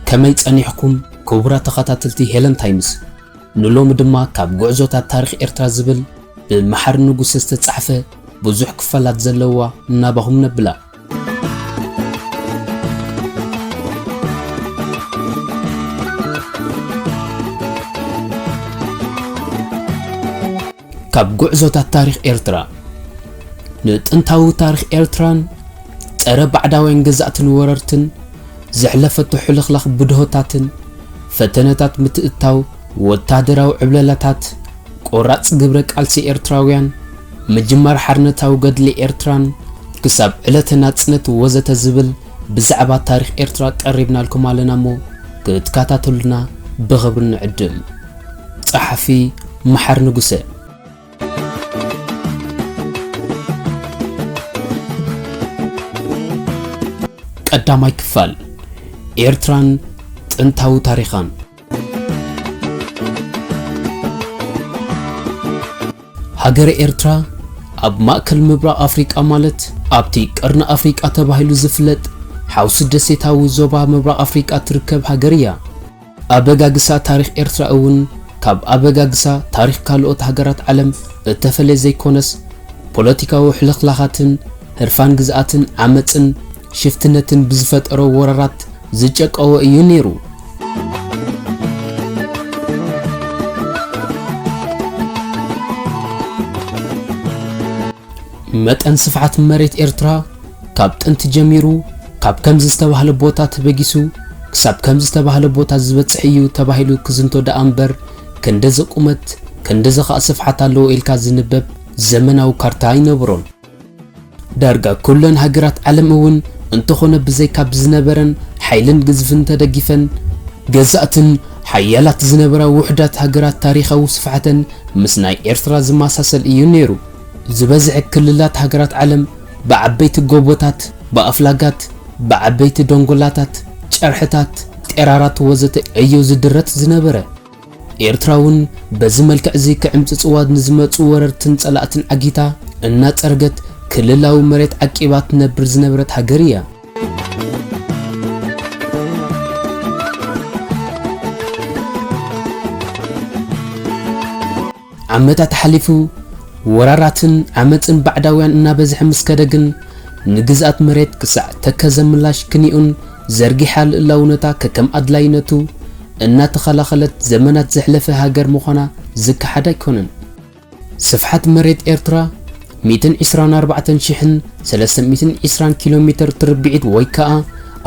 ከመይ ጸኒሕኩም ክቡራት ተኸታተልቲ ሄለን ታይምስ? ንሎሚ ድማ ካብ ጉዕዞታት ታሪኽ ኤርትራ ዝብል ብመሓሪ ንጉሰ ዝተጻሕፈ ብዙሕ ክፋላት ዘለዋ ናባኹም ነብላ። ካብ ጉዕዞታት ታሪኽ ኤርትራ። ንጥንታዊ ታሪኽ ኤርትራን ጸረ ባዕዳውያን ገዛእትን ወረርትን ዘሕለፈቶ ሕልኽላኽ ብድሆታትን ፈተነታት ምትእትታው ወታደራዊ ዕብለላታት፣ ቆራጽ ግብረ ቃልሲ ኤርትራውያን፣ ምጅማር ሓርነታዊ ገድሊ ኤርትራን ክሳብ ዕለተ ናጽነት ወዘተ ዝብል ብዛዕባ ታሪኽ ኤርትራ ቀሪብናልኩም ኣለና እሞ ክትከታተሉና ብኽብሪ ንዕድም። ጸሓፊ መሓር ንጉሰ። ቀዳማይ ክፋል፣ ኤርትራን ጥንታዊ ታሪኻን። ሃገረ ኤርትራ ኣብ ማእከል ምብራቕ ኣፍሪቃ፣ ማለት ኣብቲ ቀርኒ ኣፍሪቃ ተባሂሉ ዝፍለጥ ሓውሲ ደሴታዊ ዞባ ምብራቕ ኣፍሪቃ ትርከብ ሃገር እያ። ኣበጋግሳ ታሪኽ ኤርትራ እውን ካብ ኣበጋግሳ ታሪኽ ካልኦት ሃገራት ዓለም እተፈለየ ዘይኮነስ፣ ፖለቲካዊ ሕልኽላኻትን ህርፋን ግዝኣትን ዓመጽን ሽፍትነትን ብዝፈጠሮ ወራራት ዝጨቀወ እዩ ነይሩ። መጠን ስፍሓት መሬት ኤርትራ ካብ ጥንቲ ጀሚሩ ካብ ከምዚ ዝተባህለ ቦታ ተበጊሱ ክሳብ ከምዚ ዝተባህለ ቦታ ዝበጽሕ እዩ ተባሂሉ ክዝንቶ ደኣ እምበር፣ ክንደዚ ቁመት፣ ክንደዚ ኸኣ ስፍሓት ኣለዎ ኢልካ ዝንበብ ዘመናዊ ካርታ ኣይነበሮን። ዳርጋ ኩለን ሃገራት ዓለም እውን እንተኾነ ብዘይካ ብዝነበረን ሓይልን ግዝፍን ተደጊፈን ገዛእትን ሓያላት ዝነበራ ውሑዳት ሃገራት ታሪኻዊ ስፍሓተን ምስ ናይ ኤርትራ ዝመሳሰል እዩ ነይሩ። ዝበዝሐ ክልላት ሃገራት ዓለም ብዓበይቲ ጎቦታት፣ ብኣፍላጋት፣ ብዓበይቲ ደንጎላታት፣ ጨርሕታት፣ ጤራራት ወዘተ እዩ ዝድረት ዝነበረ። ኤርትራ እውን በዚ መልክዕ እዚ ክዕምጽጽዋ ንዝመጹ ወረርትን ጸላእትን ዓጊታ እናጸረገት ክልላዊ መሬት ዓቂባ ትነብር ዝነበረት ሃገር እያ። ዓመታት ሓሊፉ፣ ወራራትን ዓመጽን ባዕዳውያን እናበዝሐ ምስ ከደ ግን፣ ንግዝኣት መሬት ክሳዕ ተከዘ ምላሽ ክንኡን ዘርጊሓ ልእላውነታ ከከም ኣድላይነቱ እናተኸላኸለት ዘመናት ዘሕለፈ ሃገር ምዃና ዝከሓድ ኣይኮነን። ስፍሓት መሬት ኤርትራ ሚእትን ዕስራን ኣርባዕተን ሽሕን ሰለስተ ሚእትን ዕስራን ኪሎ ሜትር ትርብዒት ወይ ከኣ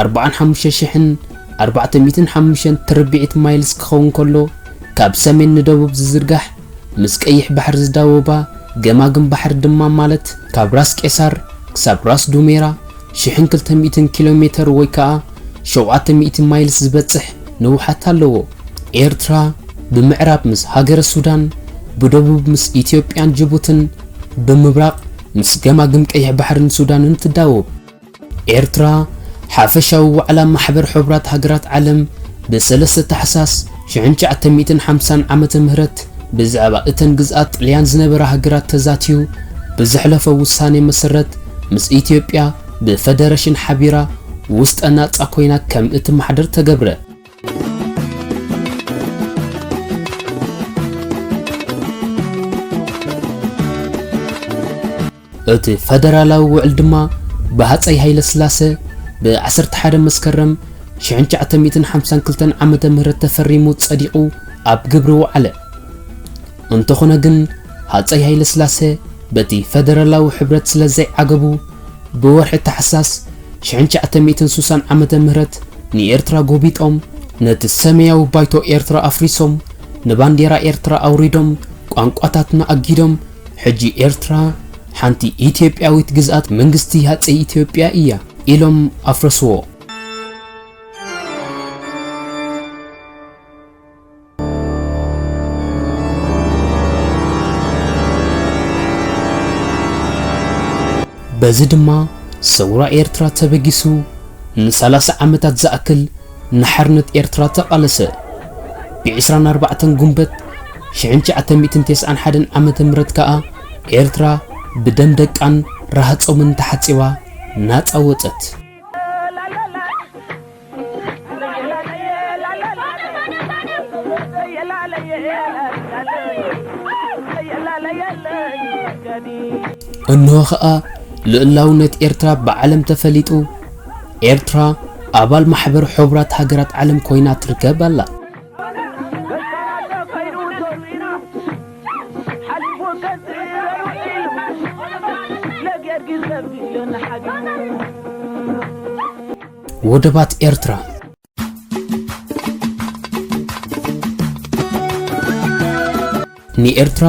ኣርባዓን ሓሙሽተ ሽሕን ኣርባዕተ ሚእትን ሓሙሽተን ትርብዒት ማይልስ ክኸውን ከሎ፣ ካብ ሰሜን ንደቡብ ዝዝርጋሕ ምስ ቀይሕ ባሕሪ ዝዳወባ ገማግም ባሕሪ ድማ፣ ማለት ካብ ራስ ቄሳር ክሳብ ራስ ዱሜራ ሽሕን ክልተ ሚእትን ኪሎ ሜትር ወይ ከኣ ሸውዓተ ሚእቲ ማይልስ ዝበጽሕ ንውሓት ኣለዎ። ኤርትራ ብምዕራብ ምስ ሃገረ ሱዳን፣ ብደቡብ ምስ ኢትዮጵያን ጅቡትን፣ ብምብራቕ ምስ ገማግም ቀይሕ ባሕርን ሱዳንን ትዳወብ። ኤርትራ ሓፈሻዊ ዋዕላ ማሕበር ሕቡራት ሃገራት ዓለም ብሰለስተ ታሕሳስ ሽሕን ትሽዓተ ሚእትን ሓምሳን ዓመተ ምህረት ብዛዕባ እተን ግዝኣት ጥልያን ዝነበራ ሃገራት ተዛትዩ ብዘሕለፎ ውሳኔ መሰረት ምስ ኢትዮጵያ ብፈደረሽን ሓቢራ ውስጠ ናጻ ኮይና ከም እትመሓደር ተገብረ። እቲ ፈደራላዊ ውዕል ድማ ብሃጸይ ሃይለ ስላሰ ብ ዓሰርተ ሓደ መስከረም ሽሕን ትሽዓተ ሚእትን ሓምሳን ክልተን ዓመተ ምህረት ተፈሪሙ ጸዲቑ ኣብ ግብሪ ወዓለ። እንተኾነ ግን፣ ሃጸይ ሃይለ ስላሰ በቲ ፈደራላዊ ሕብረት ስለ ዘይዓገቡ፣ ብወርሒ ታሕሳስ ሽሕን ትሽዓተ ሚእትን ሱሳን ዓመተ ምህረት ንኤርትራ ጎቢጦም፣ ነቲ ሰማያዊ ባይቶ ኤርትራ ኣፍሪሶም፣ ንባንዴራ ኤርትራ ኣውሪዶም፣ ቋንቋታትና ኣጊዶም፣ ሕጂ ኤርትራ ሓንቲ ኢትዮጵያዊት ግዝኣት መንግስቲ ሃጸይ ኢትዮጵያ እያ ኢሎም ኣፍረስዎ። በዚ ድማ ሰውራ ኤርትራ ተበጊሱ ንሰላሳ ዓመታት ዝኣክል ንሓርነት ኤርትራ ተቓለሰ። ብ ዕስራን ኣርባዕተን ጉንበት ሽሕን ትሽዓተ ሚእትን ተስዓን ሓደን ዓመተ ምህረት ከኣ ኤርትራ ብደም ደቃን ረሃጾምን ተሓጺባ ናጻ ወጸት። እንሆ ኸኣ ልኡላውነት ኤርትራ ብዓለም ተፈሊጡ፣ ኤርትራ ኣባል ማሕበር ሕቡራት ሃገራት ዓለም ኮይና ትርከብ ኣላ። ወደባት ኤርትራ። ንኤርትራ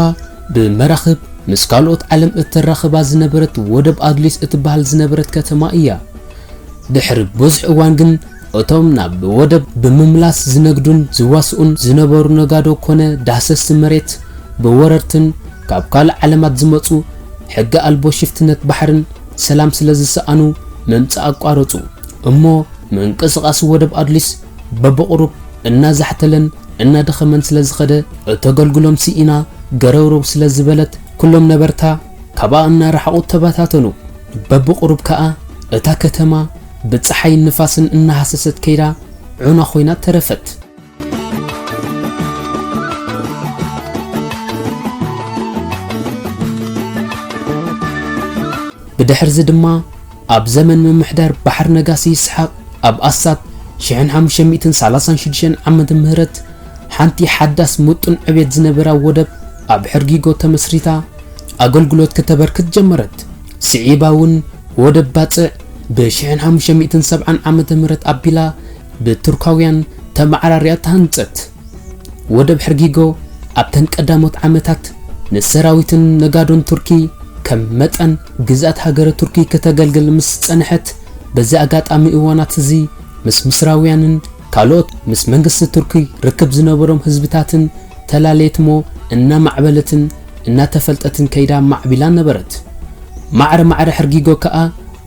ብመራኽብ ምስ ካልኦት ዓለም እተራኽባ ዝነበረት ወደብ ኣድሊስ እትበሃል ዝነበረት ከተማ እያ። ድሕሪ ብዙሕ እዋን ግን እቶም ናብ ወደብ ብምምላስ ዝነግዱን ዝዋስኡን ዝነበሩ ነጋዶ ኮነ ዳህሰስቲ መሬት ብወረርትን ካብ ካልእ ዓለማት ዝመጹ ሕጊ ኣልቦ ሽፍትነት ባሕርን ሰላም ስለ ዝሰኣኑ ምምጻእ ኣቋረጹ። እሞ ምንቅስቓስ ወደብ ኣድሊስ በብቑሩብ እናዛሕተለን እናደኸመን ስለ ዝኸደ፣ እተገልግሎም ስኢና ገረውረው ስለ ዝበለት፣ ኩሎም ነበርታ ካብኣ እናረሓቑ ተበታተኑ። በብቑሩብ ከኣ እታ ከተማ ብጸሓይን ንፋስን እናሃሰሰት ከይዳ ዑና ኮይና ተረፈት። ብድሕርዚ ድማ ኣብ ዘመን ምምሕዳር ባሕር ነጋሲ ይስሓቕ ኣብ ኣስታት ሽሕን ሓሙሽተ ሚእትን ሰላሳን ሽዱሽተን ዓመተ ምህረት ሓንቲ ሓዳስ ምጡን ዕቤት ዝነበራ ወደብ ኣብ ሕርጊጎ ተመስሪታ ኣገልግሎት ክተበርክት ጀመረት። ስዒባ እውን ወደብ ባጽዕ ብሽሕን ሓሙሽተ ሚእትን ሰብዓን ዓመተ ምህረት ኣቢላ ብቱርካውያን ተመዓራርያ ተሃንጸት። ወደብ ሕርጊጎ ኣብተን ቀዳሞት ዓመታት ንሰራዊትን ነጋዶን ቱርኪ ከም መጠን ግዝኣት ሃገረ ቱርኪ ከተገልግል ምስ ጸንሐት፣ በዚ ኣጋጣሚ እዋናት እዚ ምስ ምስራውያንን ካልኦት ምስ መንግስቲ ቱርኪ ርክብ ዝነበሮም ህዝብታትን ተላለየትሞ እናማዕበለትን እናተፈልጠትን ከይዳ ማዕቢላ ነበረት። ማዕረ ማዕረ ሕርጊጎ ከኣ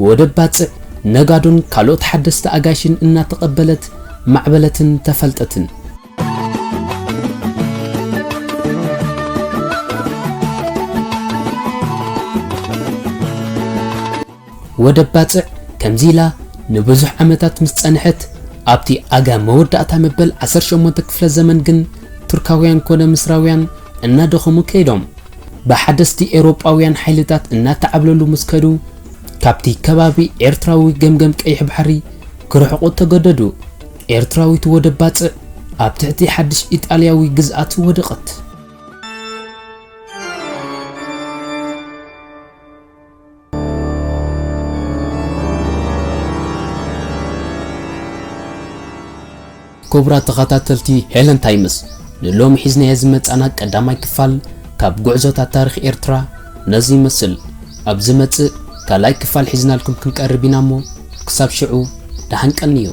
ወደብ ባጽዕ ነጋዶን ካልኦት ሓደስቲ ኣጋይሽን እናተቐበለት ማዕበለትን ተፈልጠትን። ወደብ ባጽዕ ከምዚ ኢላ ንብዙሕ ዓመታት ምስ ጸንሐት፣ ኣብቲ ኣጋ መወዳእታ መበል ዓሰርተ ሸሞንተ ክፍለ ዘመን ግን ቱርካውያን ኮነ ምስራውያን እናደኸሙ ከይዶም። ብሓደስቲ ኤውሮጳውያን ሓይልታት እናተዓብለሉ ምስ ከዱ፣ ካብቲ ከባቢ ኤርትራዊ ገምገም ቀይሕ ባሕሪ ክርሕቑ ተገደዱ። ኤርትራዊት ወደብ ባጽዕ ኣብ ትሕቲ ሓድሽ ኢጣልያዊ ግዝኣት ወደቐት። ክቡራት ተኸታተልቲ ሄለን ታይምስ፣ ንሎሚ ሒዝናዮ ዝመጻና ቀዳማይ ክፋል ካብ ጉዕዞታት ታሪኽ ኤርትራ ነዚ ይመስል። ኣብ ዝመጽእ ካልኣይ ክፋል ሒዝናልኩም ክንቀርብ ኢና እሞ፣ ክሳብ ሽዑ ደሓን ቀንዩ።